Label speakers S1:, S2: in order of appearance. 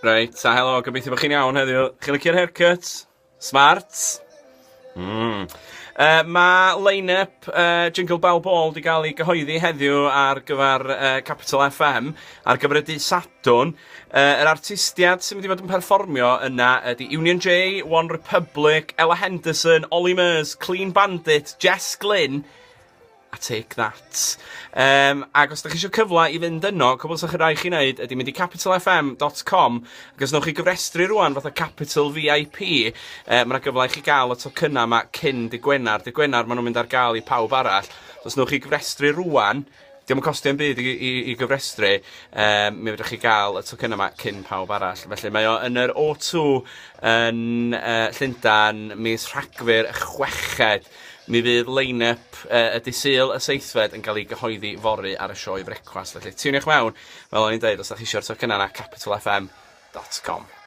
S1: Reit, a helo, gobeithio bod chi'n iawn heddiw. Chi'n licio'r haircut? Smart? Mae line-up Jingle Bell Ball 'di gael ei gyhoeddi heddiw ar gyfer Capital FM ar gyfer y dydd Sadwrn. Yr artistiad sy'n mynd i fod yn perfformio yna ydy Union J, One Republic, Ella Henderson, Olly Murs, Clean Bandit, Jess Glynne a Take That. Ac os da chi eisiau cyfle i fynd yno, cwbl sy'ch rhaid chi wneud ydy mynd i capitalfm.com ac os wnewch chi gyfrestru rwan fatha Capital VIP, mae yna gyfle i chi gael y tocynnau yma cyn dy Gwener. Dy Gwener maen nhw'n mynd ar gael i pawb arall. So os wnewch chi gyfrestru rwan, dio'm yn costio 'im byd i i i gyfrestru, mi fedrwch chi gael y tocynnau yma cyn pawb arall. Felly mae o yn yr O2 yn Llundain mis Rhagfyr y 6fed. Mi fydd line-up y dydd Sul y 7fed yn cael ei gyhoeddi fory ar y sioe frecwast. Felly tiwniwch mewn, fel o'n i'n deud, os da chi eisiau'r tocynnau yna, capitalfm.com.